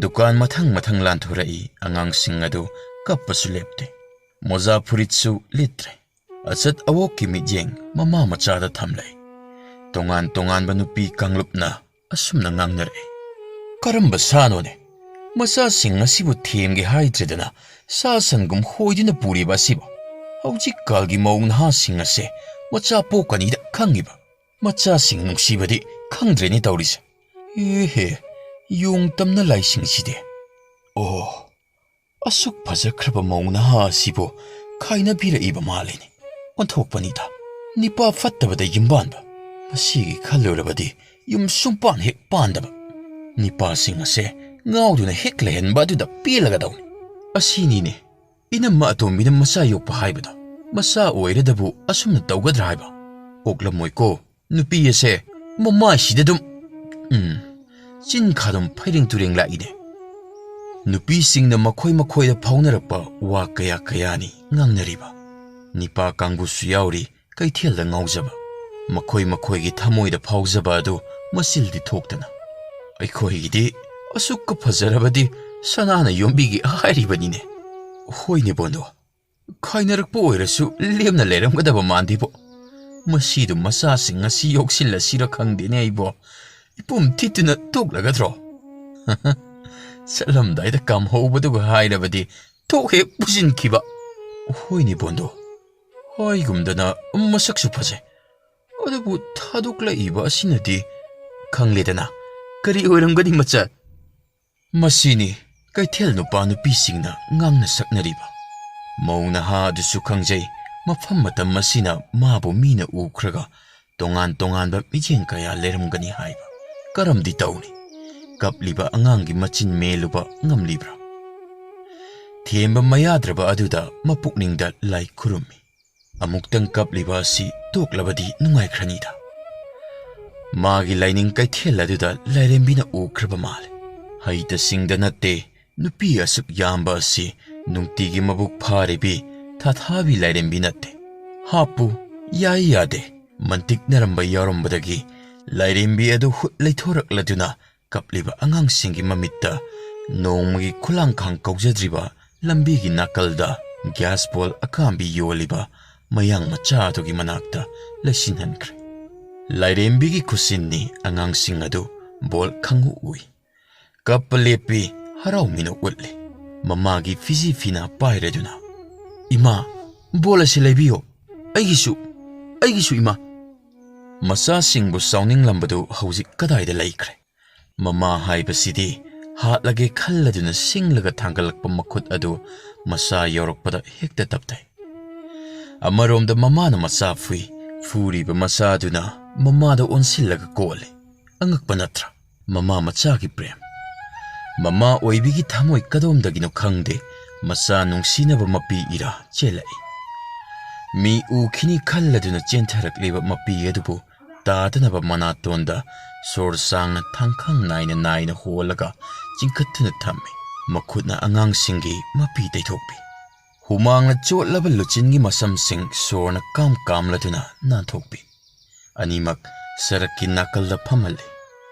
ꯗꯨꯀꯥꯟ ꯃꯊꯪ ꯃꯊꯪ ꯂꯥꯟꯊꯣꯔꯛꯏ꯫ ꯑꯉꯥꯡꯁꯤꯡ ꯑꯗꯨ ꯀꯞꯄꯁꯨ ꯂꯦꯞꯇꯦ꯫ ꯃꯣꯖꯥ ꯐꯨꯔꯤꯠꯁꯨ ꯂꯤꯠꯇ꯭ꯔꯦ꯫ ꯑꯆꯠ ꯑꯋꯣꯛꯀꯤ ꯃꯤꯠꯌꯦꯡ ꯃꯃꯥ ꯃꯆꯥꯗ ꯊꯝꯂꯦ꯫ ꯇꯣꯉꯥꯟ ꯇꯣꯉꯥꯟꯕ ꯅꯨꯄꯤ ꯀꯥꯡꯂꯨꯞꯅ ꯑꯁꯨꯝꯅ ꯉꯥꯡꯅꯔꯛꯏ꯫ "ꯀꯔꯝꯕ ꯁꯥꯅꯣꯅꯦ? ꯃꯆꯥꯁꯤꯡ ꯑꯁꯤꯕꯨ ꯊꯦꯝꯒꯦ ꯍꯥꯏꯗ꯭ꯔꯗꯅ ꯁꯥ ꯁꯟꯒꯨꯝ ꯍꯣꯏꯗꯨꯅ ꯄꯨꯔꯤꯕ ꯑꯁꯤꯕꯨ? ꯍꯧꯖꯤꯛꯀꯥꯜꯒꯤ ꯃꯧ ꯅꯍꯥꯁꯤꯡ ꯑꯁꯦ ꯃꯆꯥ ꯄꯣꯛꯀꯅꯤꯗ ꯈꯪꯉꯤꯕ꯫ ꯃꯆꯥꯁꯤꯡ ꯅꯨꯡꯁꯤꯕꯗꯤ ꯈꯪꯗ꯭ꯔꯦꯅꯦ ꯇꯧꯔꯤꯁꯦ꯫ ꯑꯦꯍꯦ, ꯌꯣꯡ ꯇꯝꯅ ꯂꯥꯏꯁꯤꯡꯁꯤꯗꯤ꯫ ꯑꯣ, ꯑꯁꯨꯛ ꯐꯖꯈ꯭ꯔꯕ ꯃꯧ ꯅꯍꯥ ꯑꯁꯤꯕꯨ ꯈꯥꯏꯅꯕꯤꯔꯛꯏꯕ ꯃꯥꯜꯂꯤꯅꯦ꯫ ꯑꯣꯟꯊꯣꯛꯄꯅꯤꯗ, ꯅꯤꯄꯥ ꯐꯠꯇꯕꯗ ꯌꯨꯝꯕꯥꯟꯕ꯫ ꯃꯁꯤꯒꯤ ꯈꯜꯂꯨꯔꯕꯗꯤ ꯌꯨꯝ ꯁꯨꯡꯄꯥꯟ ꯍꯦꯛ ꯄꯥꯟꯗꯕ꯫ ꯅꯤꯄꯥꯁꯤꯡ ꯑꯁꯦ ꯉꯥꯎꯗꯨꯅ ꯍꯦꯛ ꯂꯩꯍꯟꯕ ꯑꯗꯨꯗ ꯄꯦꯜꯂꯒꯗꯧꯅꯤ꯫ ꯑꯁꯤꯅꯤꯅꯦ ꯏꯅꯝꯃ ꯑꯇꯣꯝꯕꯤꯅ ꯃꯆꯥ ꯌꯣꯛꯄ ꯍꯥꯏꯕꯗꯣ꯫ ꯃꯆꯥ ꯑꯣꯏꯔꯗꯕꯨ ꯑꯁꯨꯝꯅ ꯇꯧꯒꯗ꯭ꯔꯥ ꯍꯥꯏꯕ? ꯑꯣꯛꯂꯝꯃꯣꯏꯀꯣ꯫ ꯅꯨꯄꯤ ꯑꯁꯦ ꯃꯃꯥꯏꯁꯤꯗ ꯑꯗꯨꯝ, ꯎꯝ, ꯆꯤꯟ ꯈꯥꯗꯨꯝ ꯐꯩꯔꯦꯡ ꯇꯨꯔꯦꯡ ꯂꯥꯛꯏꯅꯦ꯫" ꯅꯨꯄꯤꯁꯤꯡꯅ ꯃꯈꯣꯏ ꯃꯈꯣꯏꯗ ꯐꯥꯎꯅꯔꯛꯄ ꯋꯥ ꯀꯌꯥ ꯀꯌꯥꯅꯤ ꯉꯥꯡꯅꯔꯤꯕ꯫ ꯅꯤꯄꯥ ꯀꯥꯡꯕꯨꯁꯨ ꯌꯥꯎꯔꯤ ꯀꯩꯊꯦꯜꯗ ꯉꯥꯎꯖꯕ꯫ ꯃꯈꯣꯏ ꯃꯈꯣꯏꯒꯤ ꯊꯃꯣꯏꯗ ꯐꯥꯎꯖꯕ ꯑꯗꯨ ꯃꯆꯤꯜꯗꯤ ꯊꯣꯛꯇꯅ, "ꯑꯩꯈꯣꯏꯒꯤꯗꯤ ꯑꯁꯨꯛꯀ ꯐꯖꯔꯕꯗꯤ ꯁꯅꯥꯅ ꯌꯣꯝꯕꯤꯒꯦ ꯍꯥꯏꯔꯤꯕꯅꯤꯅꯦ꯫" ꯍꯣꯏꯅꯦ ꯕꯣꯟꯗꯣ, ꯈꯥꯏꯅꯔꯛꯄ ꯑꯣꯏꯔꯁꯨ ꯂꯦꯝꯅ ꯂꯩꯔꯝꯒꯗꯕ ꯃꯥꯟꯗꯦꯕꯣ꯫ ꯃꯁꯤꯗꯨ ꯃꯆꯥꯁꯤꯡ ꯑꯁꯤ ꯌꯣꯛꯁꯤꯜꯂꯁꯤꯔ ꯈꯪꯗꯦꯅꯦ ꯑꯩꯕꯣ꯫ ꯏꯄꯨꯝ ꯊꯤꯠꯇꯨꯅ ꯇꯣꯛꯂꯒꯗ꯭ꯔꯣ? ꯆꯠꯂꯝꯗꯥꯏꯗ ꯀꯥꯝꯍꯧꯕꯗꯨꯒ ꯍꯥꯏꯔꯕꯗꯤ ꯊꯣꯛ ꯍꯦꯛ ꯄꯨꯁꯤꯟꯈꯤꯕ꯫ "ꯍꯣꯏꯅꯦ ꯕꯣꯟꯗꯣ, ꯍꯥꯏꯒꯨꯝꯗꯅ ꯃꯁꯛꯁꯨ ꯐꯖꯩ꯫ ꯑꯗꯨꯕꯨ ꯊꯥꯗꯣꯛꯂꯛꯏꯕ ꯑꯁꯤꯅꯗꯤ ꯈꯪꯂꯦꯗꯅ꯫ ꯀꯔꯤ ꯑꯣꯏꯔꯝꯒꯅꯤ ꯃꯆꯜ?" ꯃꯁꯤꯅꯤ ꯀꯩꯊꯦꯜ ꯅꯨꯄꯥ ꯅꯨꯄꯤꯁꯤꯡꯅ ꯉꯥꯡꯅ ꯁꯛꯅꯔꯤꯕ꯫ ꯃꯧ ꯅꯍꯥ ꯑꯗꯨꯁꯨ ꯈꯪꯖꯩ, ꯃꯐꯝ ꯃꯇꯝ ꯑꯁꯤꯅ ꯃꯥꯕꯨ ꯃꯤꯅ ꯎꯈ꯭ꯔꯒ ꯇꯣꯉꯥꯟ ꯇꯣꯉꯥꯟꯕ ꯃꯤꯠꯌꯦꯡ ꯀꯌꯥ ꯂꯩꯔꯝꯒꯅꯤ ꯍꯥꯏꯕ꯫ ꯀꯔꯝꯗꯤ ꯇꯧꯅꯤ? ꯀꯞꯂꯤꯕ ꯑꯉꯥꯡꯒꯤ ꯃꯆꯤꯟ ꯃꯦꯜꯂꯨꯕ ꯉꯝꯂꯤꯕ꯭ꯔꯥ? ꯊꯦꯝꯕ ꯃꯌꯥꯗ꯭ꯔꯕ ꯑꯗꯨꯗ ꯃꯄꯨꯛꯅꯤꯡꯗ ꯂꯥꯏ ꯈꯨꯔꯨꯝꯃꯤ꯫ ꯑꯃꯨꯛꯇꯪ ꯀꯞꯂꯤꯕ ꯑꯁꯤ ꯇꯣꯛꯂꯕꯗꯤ ꯅꯨꯡꯉꯥꯏꯈ꯭ꯔꯅꯤꯗ꯫ ꯃꯥꯒꯤ ꯂꯥꯏꯅꯤꯡ ꯀꯩꯊꯦꯜ ꯑꯗꯨꯗ ꯂꯥꯏꯔꯦꯝꯕꯤꯅ ꯎꯈ꯭ꯔꯕ ꯃꯥꯜꯂꯦ꯫ ꯍꯩꯇ ꯁꯤꯡꯗ ꯅꯠꯇꯦ, ꯅꯨꯄꯤ ꯑꯁꯨꯛ ꯌꯥꯝꯕ ꯑꯁꯤ ꯅꯨꯡꯇꯤꯒꯤ ꯃꯕꯨꯛ ꯐꯥꯔꯤꯕꯤ ꯊꯥꯊꯥꯕꯤ ꯂꯥꯏꯔꯦꯝꯕꯤ ꯅꯠꯇꯦ꯫ ꯍꯥꯞꯄꯨ, ꯌꯥꯏ ꯌꯥꯗꯦ, ꯃꯟꯇꯤꯛꯅꯔꯝꯕ ꯌꯥꯎꯔꯝꯕꯗꯒꯤ ꯂꯥꯏꯔꯦꯝꯕꯤ ꯑꯗꯨ ꯍꯨꯠ ꯂꯩꯊꯣꯔꯛꯂꯗꯨꯅ ꯀꯞꯂꯤꯕ ꯑꯉꯥꯡꯁꯤꯡꯒꯤ ꯃꯃꯤꯠꯇ ꯅꯣꯡꯃꯒꯤ ꯈꯨꯂꯥꯡꯈꯥꯡ ꯀꯧꯖꯗ꯭ꯔꯤꯕ ꯂꯝꯕꯤꯒꯤ ꯅꯥꯀꯜꯗ ꯒ꯭ꯌꯥꯁ ꯕꯣꯜ ꯑꯀꯥꯝꯕꯤ ꯌꯣꯜꯂꯤꯕ ꯃꯌꯥꯡ ꯃꯆꯥ ꯑꯗꯨꯒꯤ ꯃꯅꯥꯛꯇ ꯂꯩꯁꯤꯟꯍꯟꯈ꯭ꯔꯦ꯫ ꯂꯥꯏꯔꯦꯝꯕꯤꯒꯤ ꯈꯨꯠꯁꯤꯟꯅꯤ ꯑꯉꯥꯡꯁꯤꯡ ꯑꯗꯨ ꯕꯣꯜ ꯈꯪꯎ ꯎꯏ꯫ ꯀꯞꯄ ꯂꯦꯞꯄꯤ, ꯍꯔꯥꯎ ꯃꯤꯅꯣꯛ ꯎꯠꯂꯤ꯫ ꯃꯃꯥꯒꯤ ꯐꯤꯖꯤ ꯐꯤꯅꯥ ꯄꯥꯏꯔꯗꯨꯅ, "ꯏꯃꯥ, ꯕꯣꯜ ꯑꯁꯤ ꯂꯩꯕꯤꯌꯣ, ꯑꯩꯒꯤꯁꯨ, ꯑꯩꯒꯤꯁꯨ, ꯏꯃꯥ!" ꯃꯆꯥꯁꯤꯡꯕꯨ ꯁꯥꯎꯅꯤꯡꯂꯝꯕꯗꯨ ꯍꯧꯖꯤꯛ ꯀꯗꯥꯏꯗ ꯂꯩꯈ꯭ꯔꯦ? ꯃꯃꯥ ꯍꯥꯏꯕꯁꯤꯗꯤ ꯍꯥꯠꯂꯒꯦ ꯈꯜꯂꯗꯨꯅ ꯁꯤꯡꯂꯒ ꯊꯥꯡꯒꯠꯂꯛꯄ ꯃꯈꯨꯠ ꯑꯗꯨ ꯃꯆꯥ ꯌꯧꯔꯛꯄꯗ ꯍꯦꯛꯇ ꯇꯞꯊꯩ꯫ ꯑꯃꯔꯣꯝꯗ ꯃꯃꯥꯅ ꯃꯆꯥ ꯐꯨꯏ, ꯐꯨꯔꯤꯕ ꯃꯆꯥꯗꯨꯅ ꯃꯃꯥꯗ ꯑꯣꯟꯁꯤꯜꯂꯒ ꯀꯣꯜꯂꯤ꯫ ꯑꯉꯛꯄ ꯅꯠꯇ꯭ꯔꯥ? ꯃꯃꯥ ꯃꯆꯥꯒꯤ ꯄ꯭ꯔꯦꯝ꯫ ꯃꯃꯥ ꯑꯣꯏꯕꯤꯒꯤ ꯊꯃꯣꯏ ꯀꯗꯣꯝꯗꯒꯤꯅꯣ ꯈꯪꯗꯦ, ꯃꯆꯥ ꯅꯨꯡꯁꯤꯅꯕ ꯃꯄꯤ ꯏꯔꯥ ꯆꯦꯜꯂꯛꯏ꯫ ꯃꯤ ꯎꯈꯤꯅꯤ ꯈꯜꯂꯗꯨꯅ ꯆꯦꯟꯊꯔꯛꯂꯤꯕ ꯃꯄꯤ ꯑꯗꯨꯕꯨ ꯇꯥꯗꯅꯕ ꯃꯅꯥꯇꯣꯟꯗ ꯁꯣꯔ ꯁꯥꯡꯅ ꯊꯥꯡꯈꯪ ꯅꯥꯏꯅ ꯅꯥꯏꯅ ꯍꯣꯜꯂꯒ ꯆꯤꯡꯈꯠꯇꯨꯅ ꯊꯝꯃꯤ꯫ ꯃꯈꯨꯠꯅ ꯑꯉꯥꯡꯁꯤꯡꯒꯤ ꯃꯄꯤ ꯇꯩꯊꯣꯛꯄꯤ꯫ ꯍꯨꯃꯥꯡꯅ ꯆꯣꯠꯂꯕ ꯂꯨꯆꯤꯟꯒꯤ ꯃꯁꯝꯁꯤꯡ ꯁꯣꯔꯅ ꯀꯥꯝ ꯀꯥꯝꯂꯗꯨꯅ ꯅꯥꯟꯊꯣꯛꯄꯤ꯫ ꯑꯅꯤꯃꯛ ꯁꯔꯛꯀꯤ ꯅꯥꯀꯜꯗ ꯐꯝꯍꯜꯂꯤ꯫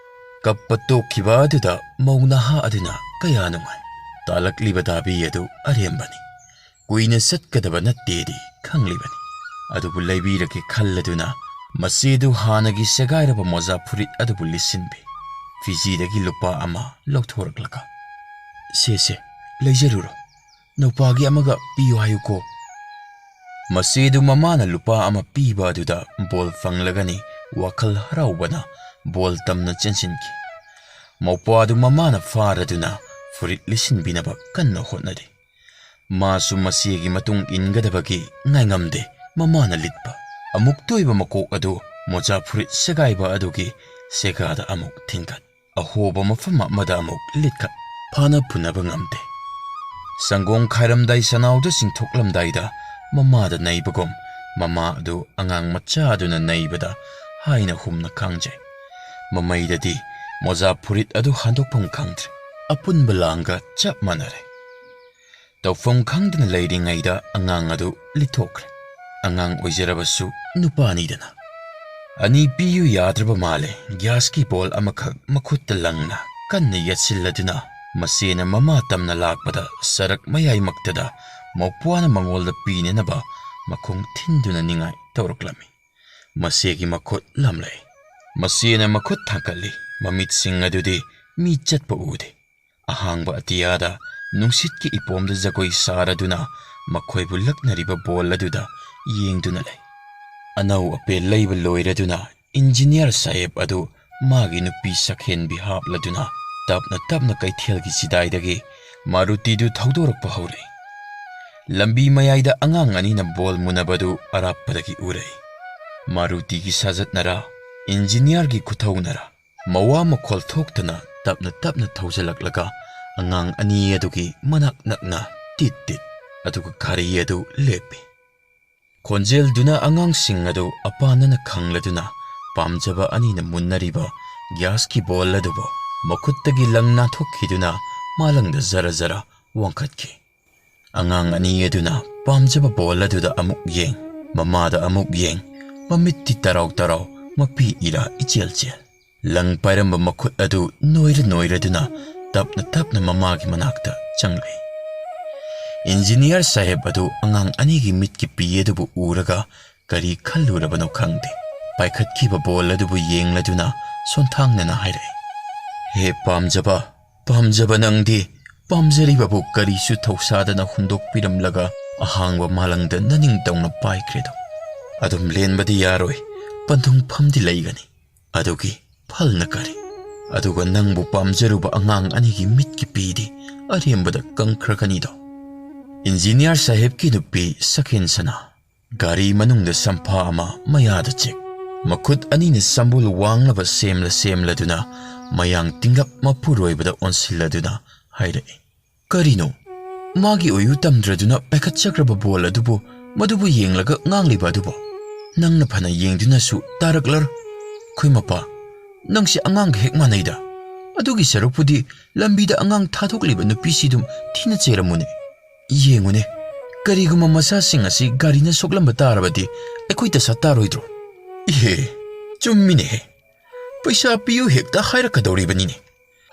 ꯀꯞꯄ ꯇꯣꯛꯈꯤꯕ ꯑꯗꯨꯗ ꯃꯧ ꯅꯍꯥ ꯑꯗꯨꯅ ꯀꯌꯥ ꯅꯨꯡꯉꯥꯏ꯫ ꯇꯥꯂꯛꯂꯤꯕ ꯗꯥꯕꯤ ꯑꯗꯨ ꯑꯔꯦꯝꯕꯅꯤ꯫ ꯀꯨꯏꯅ ꯆꯠꯀꯗꯕ ꯅꯠꯇꯦꯗꯤ ꯈꯪꯂꯤꯕꯅꯤ꯫ ꯑꯗꯨꯕꯨ ꯂꯩꯕꯤꯔꯒꯦ ꯈꯜꯂꯗꯨꯅ ꯃꯆꯦꯗꯨ ꯍꯥꯟꯅꯒꯤ ꯁꯦꯒꯥꯏꯔꯕ ꯃꯣꯖꯥ ꯐꯨꯔꯤꯠ ꯑꯗꯨꯕꯨ ꯂꯤꯠꯁꯤꯟꯕꯤ꯫ ꯐꯤꯖꯤꯗꯒꯤ ꯂꯨꯄꯥ ꯑꯃ ꯂꯧꯊꯣꯔꯛꯂꯒ, "ꯁꯦ, ꯁꯦ, ꯂꯩꯖꯔꯨꯔꯣ꯫ ꯅꯧꯄꯥꯒꯤ ꯑꯃꯒ ꯄꯤꯌꯨ ꯍꯥꯏꯌꯨꯀꯣ꯫ ꯃꯆꯦꯗꯨ ꯃꯃꯥꯅ ꯂꯨꯄꯥ ꯑꯃ ꯄꯤꯕ ꯑꯗꯨꯗ ꯕꯣꯜ ꯐꯪꯂꯒꯅꯤ ꯋꯥꯈꯜ ꯍꯔꯥꯎꯕꯅ ꯕꯣꯜ ꯇꯝꯅ ꯆꯦꯟꯁꯤꯟꯈꯤ꯫ ꯃꯧꯄ꯭ꯋꯥꯗꯨ ꯃꯃꯥꯅ ꯐꯥꯔꯗꯨꯅ ꯐꯨꯔꯤꯠ ꯂꯤꯠꯁꯤꯟꯕꯤꯅꯕ ꯀꯟꯅ ꯍꯣꯠꯅꯔꯤ꯫ ꯃꯥꯁꯨ ꯃꯆꯦꯒꯤ ꯃꯇꯨꯡ ꯏꯟꯒꯗꯕꯒꯤ ꯉꯥꯏꯉꯝꯗꯦ ꯃꯃꯥꯅ ꯂꯤꯠꯄ ꯑꯃꯨꯛꯇ ꯑꯣꯏꯕ ꯃꯀꯣꯛ ꯑꯗꯨ ꯃꯣꯖꯥ ꯐꯨꯔꯤꯠ ꯁꯦꯒꯥꯏꯕ ꯑꯗꯨꯒꯤ ꯁꯦꯒꯥꯗ ꯑꯃꯨꯛ ꯊꯤꯟꯒꯠ, ꯑꯍꯣꯕ ꯃꯐꯝ ꯑꯃꯗ ꯑꯃꯨꯛ ꯂꯤꯠꯈꯠ, ꯐꯥꯅ ꯐꯨꯅꯕ ꯉꯝꯗꯦ꯫ ꯁꯪꯒꯣꯝ ꯈꯥꯏꯔꯝꯗꯥꯏ ꯁꯅꯥꯎꯗ ꯆꯤꯡꯊꯣꯛꯂꯝꯗꯥꯏꯗ ꯃꯃꯥꯗ ꯅꯩꯕꯒꯨꯝ ꯃꯃꯥ ꯑꯗꯨ ꯑꯉꯥꯡ ꯃꯆꯥ ꯑꯗꯨꯅ ꯅꯩꯕꯗ ꯍꯥꯏꯅ ꯍꯨꯝꯅ ꯈꯥꯡꯖꯩ꯫ ꯃꯃꯩꯗꯗꯤ ꯃꯣꯖꯥ ꯐꯨꯔꯤꯠ ꯑꯗꯨ ꯍꯟꯗꯣꯛꯐꯝ ꯈꯪꯗ꯭ꯔꯦ꯫ ꯑꯄꯨꯟꯕ ꯂꯥꯡꯒ ꯆꯞ ꯃꯥꯟꯅꯔꯦ꯫ ꯇꯧꯐꯝ ꯈꯪꯗꯅ ꯂꯩꯔꯤꯉꯩꯗ ꯑꯉꯥꯡ ꯑꯗꯨ ꯂꯤꯊꯣꯛꯈ꯭ꯔꯦ꯫ ꯑꯉꯥꯡ ꯑꯣꯏꯖꯔꯕꯁꯨ ꯅꯨꯄꯥꯅꯤꯗꯅ꯫ ꯑꯅꯤ ꯄꯤꯌꯨ ꯌꯥꯗ꯭ꯔꯕ ꯃꯥꯜꯂꯦ꯫ ꯒ꯭ꯌꯥꯁꯀꯤ ꯕꯣꯜ ꯑꯃꯈꯛ ꯃꯈꯨꯠꯇ ꯂꯪꯅ ꯀꯟꯅ ꯌꯦꯠꯁꯤꯜꯂꯗꯨꯅ ꯃꯆꯦꯅ ꯃꯃꯥ ꯇꯝꯅ ꯂꯥꯛꯄꯗ ꯁꯔꯛ ꯃꯌꯥꯏꯃꯛꯇꯗ ꯃꯧꯄ꯭ꯋꯥꯅ ꯃꯉꯣꯜꯗ ꯄꯤꯅꯅꯕ ꯃꯈꯣꯡ ꯊꯤꯟꯗꯨꯅ ꯅꯤꯡꯉꯥꯏ ꯇꯧꯔꯛꯂꯝꯃꯤ꯫ ꯃꯆꯦꯒꯤ ꯃꯈꯨꯠ ꯂꯝꯂꯛꯏ꯫ ꯃꯆꯦꯅ ꯃꯈꯨꯠ ꯊꯥꯡꯒꯠꯂꯤ꯫ ꯃꯃꯤꯠꯁꯤꯡ ꯑꯗꯨꯗꯤ ꯃꯤ ꯆꯠꯄ ꯎꯗꯦ꯫ ꯑꯍꯥꯡꯕ ꯑꯇꯤꯌꯥꯗ ꯅꯨꯡꯁꯤꯠꯀꯤ ꯏꯄꯣꯝꯗ ꯖꯒꯣꯏ ꯁꯥꯔꯗꯨꯅ ꯃꯈꯣꯏꯕꯨ ꯂꯛꯅꯔꯤꯕ ꯕꯣꯜ ꯑꯗꯨꯗ ꯌꯦꯡꯗꯨꯅ ꯂꯩ꯫ ꯑꯅꯧ ꯑꯄꯦꯜ ꯂꯩꯕ ꯂꯣꯏꯔꯗꯨꯅ ꯏꯟꯖꯤꯅꯤꯌꯥꯔ ꯁꯥꯍꯦꯕ ꯑꯗꯨ ꯃꯥꯒꯤ ꯅꯨꯄꯤ ꯁꯛꯍꯦꯟꯕꯤ ꯍꯥꯞꯂꯗꯨꯅ ꯇꯞꯅ ꯇꯞꯅ ꯀꯩꯊꯦꯜꯒꯤ ꯆꯤꯗꯥꯏꯗꯒꯤ ꯃꯥꯔꯨꯇꯤꯗꯨ ꯊꯧꯗꯣꯔꯛꯄ ꯍꯧꯔꯛꯏ꯫ ꯂꯝꯕꯤ ꯃꯌꯥꯏꯗ ꯑꯉꯥꯡ ꯑꯅꯤꯅ ꯕꯣꯜ ꯃꯨꯟꯅꯕꯗꯨ ꯑꯔꯥꯞꯄꯗꯒꯤ ꯎꯔꯛꯏ꯫ ꯃꯥꯔꯨꯇꯤꯒꯤ ꯁꯥꯖꯠꯅꯔꯥ, ꯏꯟꯖꯤꯅꯤꯌꯥꯔꯒꯤ ꯈꯨꯊꯧꯅꯔꯥ, ꯃꯋꯥ ꯃꯈꯣꯜ ꯊꯣꯛꯇꯅ ꯇꯞꯅ ꯇꯞꯅ ꯊꯧꯖꯤꯜꯂꯛꯂꯒ ꯑꯉꯥꯡ ꯑꯅꯤ ꯑꯗꯨꯒꯤ ꯃꯅꯥꯛ ꯅꯛꯅ ꯇꯤꯠ ꯇꯤꯠ, ꯑꯗꯨꯒ ꯒꯥꯔꯤ ꯑꯗꯨ ꯂꯦꯞꯄꯤ꯫ ꯈꯣꯟꯖꯦꯜꯗꯨꯅ ꯑꯉꯥꯡꯁꯤꯡ ꯑꯗꯨ ꯑꯄꯥꯅꯅ ꯈꯪꯂꯗꯨꯅ ꯄꯥꯝꯖꯕ ꯑꯅꯤꯅ ꯃꯨꯟꯅꯔꯤꯕ ꯒ꯭ꯌꯥꯁꯀꯤ ꯕꯣꯜ ꯑꯗꯨꯕꯨ ꯃꯈꯨꯠꯇꯒꯤ ꯂꯪ ꯅꯥꯟꯊꯣꯛꯈꯤꯗꯨꯅ ꯃꯥꯂꯪꯗ ꯖꯔ ꯖꯔ ꯋꯥꯡꯈꯠꯈꯤ꯫ ꯑꯉꯥꯡ ꯑꯅꯤ ꯑꯗꯨꯅ ꯄꯥꯝꯖꯕ ꯕꯣꯜ ꯑꯗꯨꯗ ꯑꯃꯨꯛ ꯌꯦꯡ, ꯃꯃꯥꯗ ꯑꯃꯨꯛ ꯌꯦꯡ, ꯃꯃꯤꯠꯇꯤ ꯇꯔꯥꯎ ꯇꯔꯥꯎ, ꯃꯄꯤ ꯏꯔꯥ ꯏꯆꯦꯜ ꯆꯦꯜ꯫ ꯂꯪ ꯄꯥꯏꯔꯝꯕ ꯃꯈꯨꯠ ꯑꯗꯨ ꯅꯣꯏꯔ ꯅꯣꯏꯔꯗꯨꯅ ꯇꯞꯅ ꯇꯞꯅ ꯃꯃꯥꯒꯤ ꯃꯅꯥꯛꯇ ꯆꯪꯂꯛꯏ꯫ ꯏꯟꯖꯤꯅꯤꯌꯥꯔ ꯁꯥꯍꯦꯕ ꯑꯗꯨ ꯑꯉꯥꯡ ꯑꯅꯤꯒꯤ ꯃꯤꯠꯀꯤ ꯄꯤ ꯑꯗꯨꯕꯨ ꯎꯔꯒ ꯀꯔꯤ ꯈꯜꯂꯨꯔꯕꯅꯣ ꯈꯪꯗꯦ꯫ ꯄꯥꯏꯈꯠꯈꯤꯕ ꯕꯣꯜ ꯑꯗꯨꯕꯨ ꯌꯦꯡꯂꯗꯨꯅ ꯁꯣꯟꯊꯥꯡꯅꯅ ꯍꯥꯏꯔꯛꯏ, "ꯍꯦ ꯄꯥꯝꯖꯕ, ꯄꯥꯝꯖꯕ ꯅꯪꯗꯤ, ꯄꯥꯝꯖꯔꯤꯕꯕꯨ ꯀꯔꯤꯁꯨ ꯊꯧꯁꯥꯗꯅ ꯍꯨꯟꯗꯣꯛꯄꯤꯔꯝꯂꯒ ꯑꯍꯥꯡꯕ ꯃꯥꯂꯪꯗ ꯅꯅꯤꯡꯇꯧꯅ ꯄꯥꯏꯈ꯭ꯔꯦꯗꯣ꯫ ꯑꯗꯨꯝ ꯂꯦꯟꯕꯗꯤ ꯌꯥꯔꯣꯏ, ꯄꯟꯊꯨꯡꯐꯝꯗꯤ ꯂꯩꯒꯅꯤ꯫ ꯑꯗꯨꯒꯤ ꯐꯜꯅ ꯀꯔꯤ? ꯑꯗꯨꯒ ꯅꯪꯕꯨ ꯄꯥꯝꯖꯔꯨꯕ ꯑꯉꯥꯡ ꯑꯅꯤꯒꯤ ꯃꯤꯠꯀꯤ ꯄꯤꯗꯤ ꯑꯔꯦꯝꯕꯗ ꯀꯪꯈ꯭ꯔꯒꯅꯤꯗꯣ꯫ ꯏꯟꯖꯤꯅꯤꯌꯥꯔ ꯁꯥꯍꯦꯕꯀꯤ ꯅꯨꯄꯤ ꯁꯈꯦꯟ ꯁꯅꯥ ꯒꯥꯔꯤ ꯃꯅꯨꯡꯗ ꯁꯝꯐꯥ ꯑꯃ ꯃꯌꯥꯗ ꯆꯤꯛ, ꯃꯈꯨꯠ ꯑꯅꯤꯅ ꯁꯝꯕꯨꯜ ꯋꯥꯡꯂꯕ ꯁꯦꯝꯂ ꯁꯦꯝꯂꯗꯨꯅ ꯃꯌꯥꯡ ꯇꯤꯡꯂꯞ ꯃꯄꯨꯔꯣꯏꯕꯗ ꯑꯣꯟꯁꯤꯜꯂꯗꯨꯅ ꯍꯥꯏꯔꯛꯏ, "ꯀꯔꯤꯅꯣ? ꯃꯥꯒꯤ ꯑꯣꯏꯌꯨ ꯇꯝꯗ꯭ꯔꯗꯨꯅ ꯄꯥꯏꯈꯠꯆꯈ꯭ꯔꯕ ꯕꯣꯜ ꯑꯗꯨꯕꯨ, ꯃꯗꯨꯕꯨ ꯌꯦꯡꯂꯒ ꯉꯥꯡꯂꯤꯕ ꯑꯗꯨꯕꯨ? ꯅꯪꯅ ꯐꯅ ꯌꯦꯡꯗꯨꯅꯁꯨ ꯇꯥꯔꯛꯂꯔꯣꯏ꯫ ꯈꯣꯏ ꯃꯄꯥ, ꯅꯪꯁꯦ ꯑꯉꯥꯡꯒ ꯍꯦꯛ ꯃꯥꯟꯅꯩꯗ꯫ ꯑꯗꯨꯒꯤ ꯁꯔꯨꯛꯄꯨꯗꯤ ꯂꯝꯕꯤꯗ ꯑꯉꯥꯡ ꯊꯥꯗꯣꯛꯂꯤꯕ ꯅꯨꯄꯤꯁꯤꯗꯨꯝ ꯊꯤꯅ ꯆꯩꯔꯝꯃꯨꯅꯦ꯫ ꯌꯦꯡꯉꯨꯅꯦ, ꯀꯔꯤꯒꯨꯝꯕ ꯃꯆꯥꯁꯤꯡ ꯑꯁꯤ ꯒꯥꯔꯤꯅ ꯁꯣꯛꯂꯝꯕ ꯇꯥꯔꯕꯗꯤ ꯑꯩꯈꯣꯏ ꯗꯁꯥ ꯇꯥꯔꯣꯏꯗ꯭ꯔꯣ?" "ꯏꯍꯦ, ꯆꯨꯝꯃꯤꯅꯦꯍꯦ꯫ ꯄꯩꯁꯥ ꯄꯤꯌꯨ ꯍꯦꯛꯇ ꯍꯥꯏꯔꯛꯀꯗꯧꯔꯤꯕꯅꯤꯅꯦ꯫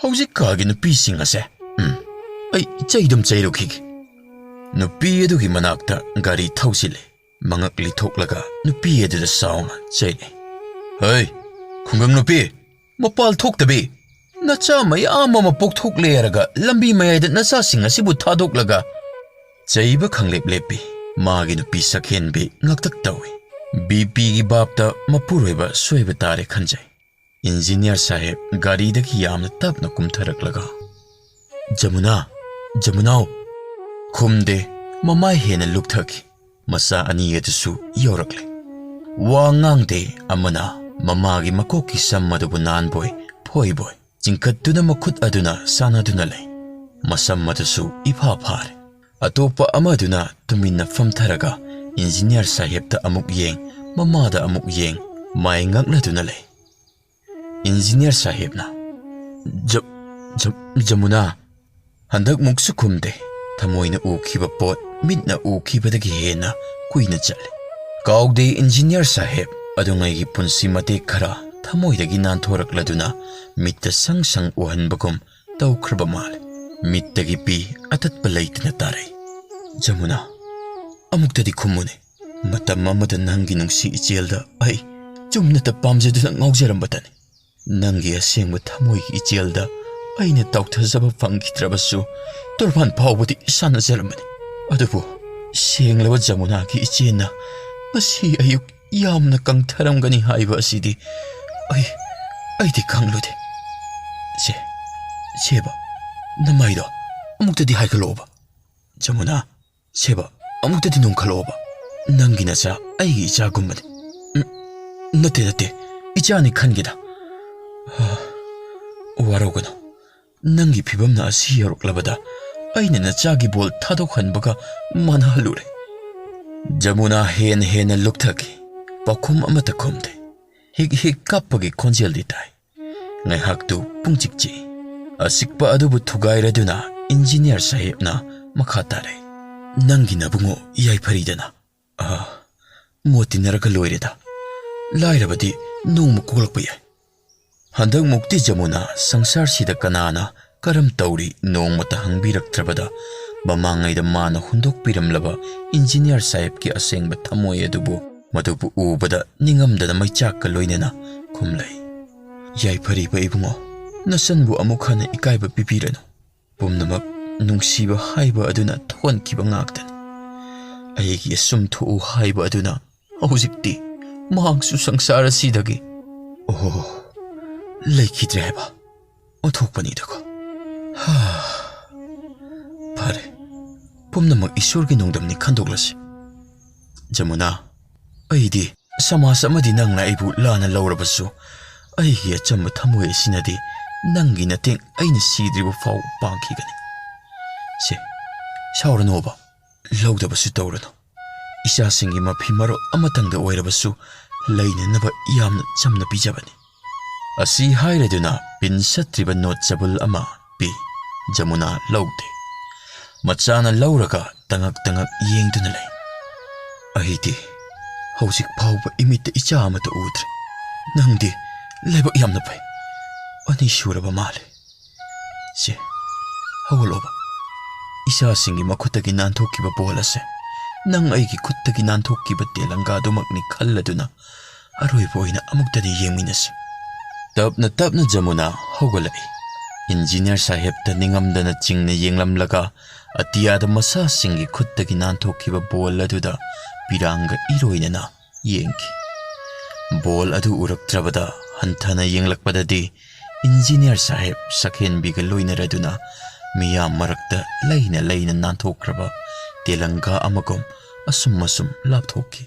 ꯍꯧꯖꯤꯛꯀꯥꯒꯤ ꯅꯨꯄꯤꯁꯤꯡ ꯑꯁꯦ꯫ ꯎꯝ, ꯑꯩ ꯆꯩꯗꯨꯝ ꯆꯩꯔꯨꯈꯤꯒꯦ꯫" ꯅꯨꯄꯤ ꯑꯗꯨꯒꯤ ꯃꯅꯥꯛꯇ ꯒꯥꯔꯤ ꯊꯧꯖꯤꯜꯂꯦ꯫ ꯃꯉꯛ ꯂꯤꯊꯣꯛꯂꯒ ꯅꯨꯄꯤ ꯑꯗꯨꯗ ꯁꯥꯎꯅ ꯆꯩꯔꯦ, "ꯍꯩ, ꯈꯨꯡꯒꯪ ꯅꯨꯄꯤ, ꯃꯄꯥꯜ ꯊꯣꯛꯇꯕꯤ! ꯅꯆꯥ ꯃꯌꯥꯝ ꯑꯃ ꯄꯣꯛꯊꯣꯛꯂꯦ ꯍꯥꯏꯔꯒ ꯂꯝꯕꯤ ꯃꯌꯥꯏꯗ ꯅꯆꯥꯁꯤꯡ ꯑꯁꯤꯕꯨ ꯊꯥꯗꯣꯛꯂꯒ?" ꯆꯩꯕ ꯈꯪꯂꯦꯞ ꯂꯦꯞꯄꯤ꯫ ꯃꯥꯒꯤ ꯅꯨꯄꯤ ꯁꯛꯍꯦꯟꯕꯤ ꯉꯛꯇꯛ ꯇꯧꯏ꯫ ꯕꯤ ꯄꯤꯒꯤ ꯕꯥꯞꯇ ꯃꯄꯨꯔꯣꯏꯕ ꯁꯣꯏꯕ ꯇꯥꯔꯦ ꯈꯟꯖꯩ꯫ ꯏꯟꯖꯤꯅꯤꯌꯥꯔ ꯁꯥꯍꯦꯕ ꯒꯥꯔꯤꯗꯒꯤ ꯌꯥꯝꯅ ꯇꯞꯅ ꯀꯨꯝꯊꯔꯛꯂꯒ, "ꯖꯃꯨꯅꯥ, ꯖꯃꯨꯅꯥꯎ!" ꯈꯨꯝꯗꯦ꯫ ꯃꯃꯥꯏ ꯍꯦꯟꯅ ꯂꯨꯞꯊꯈꯤ꯫ ꯃꯆꯥ ꯑꯅꯤ ꯑꯗꯨꯁꯨ ꯌꯧꯔꯛꯂꯦ꯫ ꯋꯥ ꯉꯥꯡꯗꯦ꯫ ꯑꯃꯅ ꯃꯃꯥꯒꯤ ꯃꯀꯣꯛꯀꯤ ꯁꯝ ꯑꯗꯨꯕꯨ ꯅꯥꯟꯕꯣꯏ ꯐꯣꯏꯕꯣꯏ ꯆꯤꯡꯈꯠꯇꯨꯅ ꯃꯈꯨꯠ ꯑꯗꯨꯅ ꯁꯥꯟꯅꯗꯨꯅ ꯂꯩ꯫ ꯃꯁꯝ ꯑꯗꯨꯁꯨ ꯏꯐꯥ ꯐꯥꯔꯦ꯫ ꯑꯇꯣꯞꯄ ꯑꯃꯗꯨꯅ ꯇꯨꯃꯤꯟꯅ ꯐꯝꯊꯔꯒ ꯏꯟꯖꯤꯅꯤꯌꯥꯔ ꯁꯥꯍꯦꯕꯇ ꯑꯃꯨꯛ ꯌꯦꯡ, ꯃꯃꯥꯗ ꯑꯃꯨꯛ ꯌꯦꯡ, ꯃꯥꯏ ꯉꯛꯅꯗꯨꯅ ꯂꯩ꯫ ꯏꯟꯖꯤꯅꯤꯌꯥꯔ ꯁꯥꯍꯦꯕꯅ, "ꯖ-, ꯖ-, ꯖꯃꯨꯅꯥ!" ꯍꯟꯗꯛꯃꯨꯛꯁꯨ ꯈꯨꯝꯗꯦ꯫ ꯊꯃꯣꯏꯅ ꯎꯈꯤꯕ ꯄꯣꯠ ꯃꯤꯠꯅ ꯎꯈꯤꯕꯗꯒꯤ ꯍꯦꯟꯅ ꯀꯨꯏꯅ ꯆꯠꯂꯦ꯫ ꯀꯥꯎꯗꯦ ꯏꯟꯖꯤꯅꯤꯌꯥꯔ ꯁꯥꯍꯦꯕ ꯑꯗꯨꯉꯩꯒꯤ ꯄꯨꯟꯁꯤ ꯃꯇꯦꯛ ꯈꯔ ꯊꯃꯣꯏꯗꯒꯤ ꯅꯥꯟꯊꯣꯔꯛꯂꯗꯨꯅ ꯃꯤꯠꯇ ꯁꯪ ꯁꯪ ꯎꯍꯟꯕꯒꯨꯝ ꯇꯧꯈ꯭ꯔꯕ ꯃꯥꯜꯂꯦ꯫ ꯃꯤꯠꯇꯒꯤ ꯄꯤ ꯑꯇꯠꯄ ꯂꯩꯇꯅ ꯇꯥꯔꯛꯏ꯫ "ꯖꯃꯨꯅꯥ, ꯑꯃꯨꯛꯇꯗꯤ ꯈꯨꯝꯃꯨꯅꯦ꯫ ꯃꯇꯝ ꯑꯃꯗ ꯅꯪꯒꯤ ꯅꯨꯡꯁꯤ ꯏꯆꯦꯜꯗ ꯑꯩ ꯆꯨꯝꯅꯇ ꯄꯥꯝꯖꯗꯨꯅ ꯉꯥꯎꯖꯔꯝꯕꯇꯅꯤ꯫ ꯅꯪꯒꯤ ꯑꯁꯦꯡꯕ ꯊꯃꯣꯏꯒꯤ ꯏꯆꯦꯜꯗ ꯑꯩꯅ ꯇꯥꯎꯊꯖꯕ ꯐꯪꯈꯤꯗ꯭ꯔꯕꯁꯨ ꯇꯣꯔꯕꯥꯟ ꯐꯥꯎꯕꯗꯤ ꯁꯥꯟꯅꯖꯔꯝꯕꯅꯤ꯫ ꯑꯗꯨꯕꯨ ꯁꯦꯡꯂꯕ ꯖꯃꯨꯅꯥꯒꯤ ꯏꯆꯦꯅ ꯉꯁꯤ ꯑꯌꯨꯛ ꯌꯥꯝꯅ ꯀꯪꯊꯔꯝꯒꯅꯤ ꯍꯥꯏꯕ ꯑꯁꯤꯗꯤ ꯑꯩ, ꯑꯩꯗꯤ ꯈꯪꯂꯨꯗꯦ꯫ ꯁꯦ, ꯁꯦꯕ, ꯅꯃꯥꯏꯗꯣ ꯑꯃꯨꯛꯇꯗꯤ ꯍꯥꯏꯒꯠꯂꯛꯑꯣꯕ꯫ ꯖꯃꯨꯅꯥ, ꯁꯦꯕ, ꯑꯃꯨꯛꯇꯗꯤ ꯅꯣꯡꯈꯠꯂꯛꯑꯣꯕ꯫ ꯅꯪꯒꯤ ꯅꯆꯥ ꯑꯩꯒꯤ ꯏꯆꯥꯒꯨꯝꯕꯅꯤ꯫ ꯎꯝ, ꯅꯠꯇꯦ, ꯅꯠꯇꯦ, ꯏꯆꯥꯅꯤ ꯈꯟꯒꯦꯗ꯫ ꯍꯥ, ꯋꯥꯔꯧꯒꯅꯨ꯫ ꯅꯪꯒꯤ ꯐꯤꯕꯝꯅ ꯑꯁꯤ ꯌꯧꯔꯛꯂꯕꯗ ꯑꯩꯅ ꯅꯆꯥꯒꯤ ꯕꯣꯜ ꯊꯥꯗꯣꯛꯍꯟꯕꯒ ꯃꯥꯟꯅꯍꯜꯂꯨꯔꯦ꯫ ꯖꯃꯨꯅꯥ ꯍꯦꯟꯅ ꯍꯦꯟꯅ ꯂꯨꯞꯊꯈꯤ꯫ ꯄꯥꯎꯈꯨꯝ ꯑꯃꯠꯇ ꯈꯨꯝꯗꯦ꯫ ꯍꯤꯛ ꯍꯤꯛ ꯀꯞꯄꯒꯤ ꯈꯣꯟꯖꯦꯜꯗꯤ ꯇꯥꯏ꯫ ꯉꯥꯏꯍꯥꯛꯇꯨ ꯄꯨꯡꯆꯤꯛ ꯆꯤꯛꯏ꯫ ꯑꯆꯤꯛꯄ ꯑꯗꯨꯕꯨ ꯊꯨꯒꯥꯏꯔꯗꯨꯅ ꯏꯟꯖꯤꯅꯤꯌꯥꯔ ꯁꯥꯍꯦꯕꯅ ꯃꯈꯥ ꯇꯥꯔꯛꯏ, "ꯅꯪꯒꯤ ꯅꯕꯨꯡꯉꯣ ꯌꯥꯏꯐꯔꯤꯗꯅ?" "ꯑꯥ, ꯃꯣꯠ ꯇꯤꯟꯅꯔꯒ ꯂꯣꯏꯔꯦꯗ꯫ ꯂꯥꯏꯔꯕꯗꯤ ꯅꯣꯡꯃ ꯀꯣꯛꯂꯛꯄ ꯌꯥꯏ꯫" ꯍꯟꯗꯛꯃꯨꯛꯇꯤ ꯖꯃꯨꯅꯥ ꯁꯪꯁꯥꯔꯁꯤꯗ ꯀꯅꯥꯅ ꯀꯔꯝ ꯇꯧꯔꯤ ꯅꯣꯡꯃꯇ ꯍꯪꯕꯤꯔꯛꯇ꯭ꯔꯕꯗ, ꯃꯃꯥꯡꯉꯩꯗ ꯃꯥꯅ ꯍꯨꯟꯗꯣꯛꯄꯤꯔꯝꯂꯕ ꯏꯟꯖꯤꯅꯤꯌꯥꯔ ꯁꯥꯍꯦꯕꯀꯤ ꯑꯁꯦꯡꯕ ꯊꯃꯣꯏ ꯑꯗꯨꯕꯨ, ꯃꯗꯨꯕꯨ ꯎꯕꯗ ꯅꯤꯡꯉꯝꯗꯅ ꯃꯩꯆꯥꯛꯀ ꯂꯣꯏꯅꯅ ꯈꯨꯝꯂꯩ꯫ "ꯌꯥꯏꯐꯔꯤꯕ ꯏꯕꯨꯡꯉꯣ, ꯅꯆꯟꯕꯨ ꯑꯃꯨꯛ ꯍꯟꯅ ꯏꯀꯥꯏꯕ ꯄꯤꯕꯤꯔꯅꯨ꯫ ꯄꯨꯝꯅꯃꯛ ꯅꯨꯡꯁꯤꯕ ꯍꯥꯏꯕ ꯑꯗꯨꯅ ꯊꯣꯛꯍꯟꯈꯤꯕ ꯉꯥꯛꯇꯅꯤ꯫ ꯑꯩꯒꯤ ꯑꯁꯨꯝ ꯊꯣꯛꯎ ꯍꯥꯏꯕ ꯑꯗꯨꯅ ꯍꯧꯖꯤꯛꯇꯤ ꯃꯍꯥꯛꯁꯨ ꯁꯪꯁꯥꯔ ꯑꯁꯤꯗꯒꯤ, ꯑꯣꯍꯣ, ꯂꯩꯈꯤꯗ꯭ꯔꯦ ꯍꯥꯏꯕ ꯑꯣꯟꯊꯣꯛꯄꯅꯤꯗꯀꯣ꯫ ꯍꯥ, ꯐꯔꯦ, ꯄꯨꯝꯅꯃꯛ ꯏꯁꯣꯔꯒꯤ ꯅꯣꯡꯗꯝꯅꯤ ꯈꯟꯗꯣꯛꯂꯁꯤ꯫ ꯖꯃꯨꯅꯥ, ꯑꯩꯗꯤ ꯁꯃꯥꯖ ꯑꯃꯗꯤ ꯅꯪꯅ ꯑꯩꯕꯨ ꯂꯥꯟꯅ ꯂꯧꯔꯕꯁꯨ, ꯑꯩꯒꯤ ꯑꯆꯝꯕ ꯊꯃꯣꯏ ꯑꯁꯤꯅꯗꯤ ꯅꯪꯒꯤ ꯅꯇꯦꯡ ꯑꯩꯅ ꯁꯤꯗ꯭ꯔꯤꯕ ꯐꯥꯎ ꯄꯥꯡꯈꯤꯒꯅꯤ꯫ ꯁꯦ, ꯁꯥꯎꯔꯅꯣꯕ, ꯂꯧꯗꯕꯁꯨ ꯇꯧꯔꯅꯨ꯫ ꯏꯆꯥꯁꯤꯡꯒꯤ ꯃꯐꯤ ꯃꯔꯣꯜ ꯑꯃꯇꯪꯗ ꯑꯣꯏꯔꯕꯁꯨ ꯂꯩꯅꯅꯕ ꯌꯥꯝꯅ ꯆꯝꯅ ꯄꯤꯖꯕꯅꯤ꯫" ꯑꯁꯤ ꯍꯥꯏꯔꯗꯨꯅ ꯄꯤꯟ ꯁꯠꯇ꯭ꯔꯤꯕ ꯅꯣꯠ ꯆꯕꯨꯜ ꯑꯃ ꯄꯤ꯫ ꯖꯃꯨꯅꯥ ꯂꯧꯗꯦ꯫ ꯃꯆꯥꯅ ꯂꯧꯔꯒ ꯇꯉꯛ ꯇꯉꯛ ꯌꯦꯡꯗꯨꯅ ꯂꯩ꯫ "ꯑꯩꯗꯤ ꯍꯧꯖꯤꯛ ꯐꯥꯎꯕ ꯏꯃꯤꯠꯇ ꯏꯆꯥ ꯑꯃꯠꯇ ꯎꯗ꯭ꯔꯤ꯫ ꯅꯪꯗꯤ ꯂꯥꯏꯕꯛ ꯌꯥꯝꯅ ꯐꯩ꯫ ꯑꯅꯤ ꯁꯨꯔꯕ ꯃꯥꯜꯂꯦ꯫ ꯁꯦ, ꯍꯧꯒꯠꯂꯣꯕ꯫ ꯏꯆꯥꯁꯤꯡꯒꯤ ꯃꯈꯨꯠꯇꯒꯤ ꯅꯥꯟꯊꯣꯛꯈꯤꯕ ꯕꯣꯜ ꯑꯁꯦ ꯅꯪ ꯑꯩꯒꯤ ꯈꯨꯠꯇꯒꯤ ꯅꯥꯟꯊꯣꯛꯈꯤꯕ ꯇꯦꯂꯪꯒꯥꯗꯨꯃꯛꯅꯤ ꯈꯜꯂꯗꯨꯅ ꯑꯔꯣꯏꯕ ꯑꯣꯏꯅ ꯑꯃꯨꯛꯇꯗꯤ ꯌꯦꯡꯃꯤꯟꯅꯁꯤ꯫" ꯇꯞꯅ ꯇꯞꯅ ꯖꯃꯨꯅꯥ ꯍꯧꯒꯠꯂꯛꯏ꯫ ꯏꯟꯖꯤꯅꯤꯌꯔ ꯁꯥꯍꯦꯕꯇ ꯅꯤꯡꯉꯝꯗꯅ ꯆꯤꯡꯅ ꯌꯦꯡꯂꯝꯂꯒ ꯑꯇꯤꯌꯥꯗ ꯃꯁꯥꯁꯤꯡꯒꯤ ꯈꯨꯠꯇꯒꯤ ꯅꯥꯟꯊꯣꯛꯈꯤꯕ ꯕꯣꯜ ꯑꯗꯨꯗ ꯄꯤꯔꯥꯡꯒ ꯏꯔꯣꯏꯅꯅ ꯌꯦꯡꯈꯤ꯫ ꯕꯣꯜ ꯑꯗꯨ ꯎꯔꯛꯇ꯭ꯔꯕꯗ ꯍꯟꯊꯅ ꯌꯦꯡꯂꯛꯄꯗꯗꯤ ꯏꯟꯖꯤꯅꯤꯌꯔ ꯁꯥꯍꯦꯕ ꯁꯛꯍꯦꯟꯕꯤꯒ ꯂꯣꯏꯅꯔꯗꯨꯅ ꯃꯤꯌꯥꯝ ꯃꯔꯛꯇ ꯂꯩꯅ ꯂꯩꯅ ꯅꯥꯟꯊꯣꯛꯈ꯭ꯔꯕ ꯇꯦꯂꯪꯒꯥ ꯑꯃꯒꯨꯝ ꯑꯁꯨꯝ ꯑꯁꯨꯝ ꯂꯥꯞꯊꯣꯛꯈꯤ꯫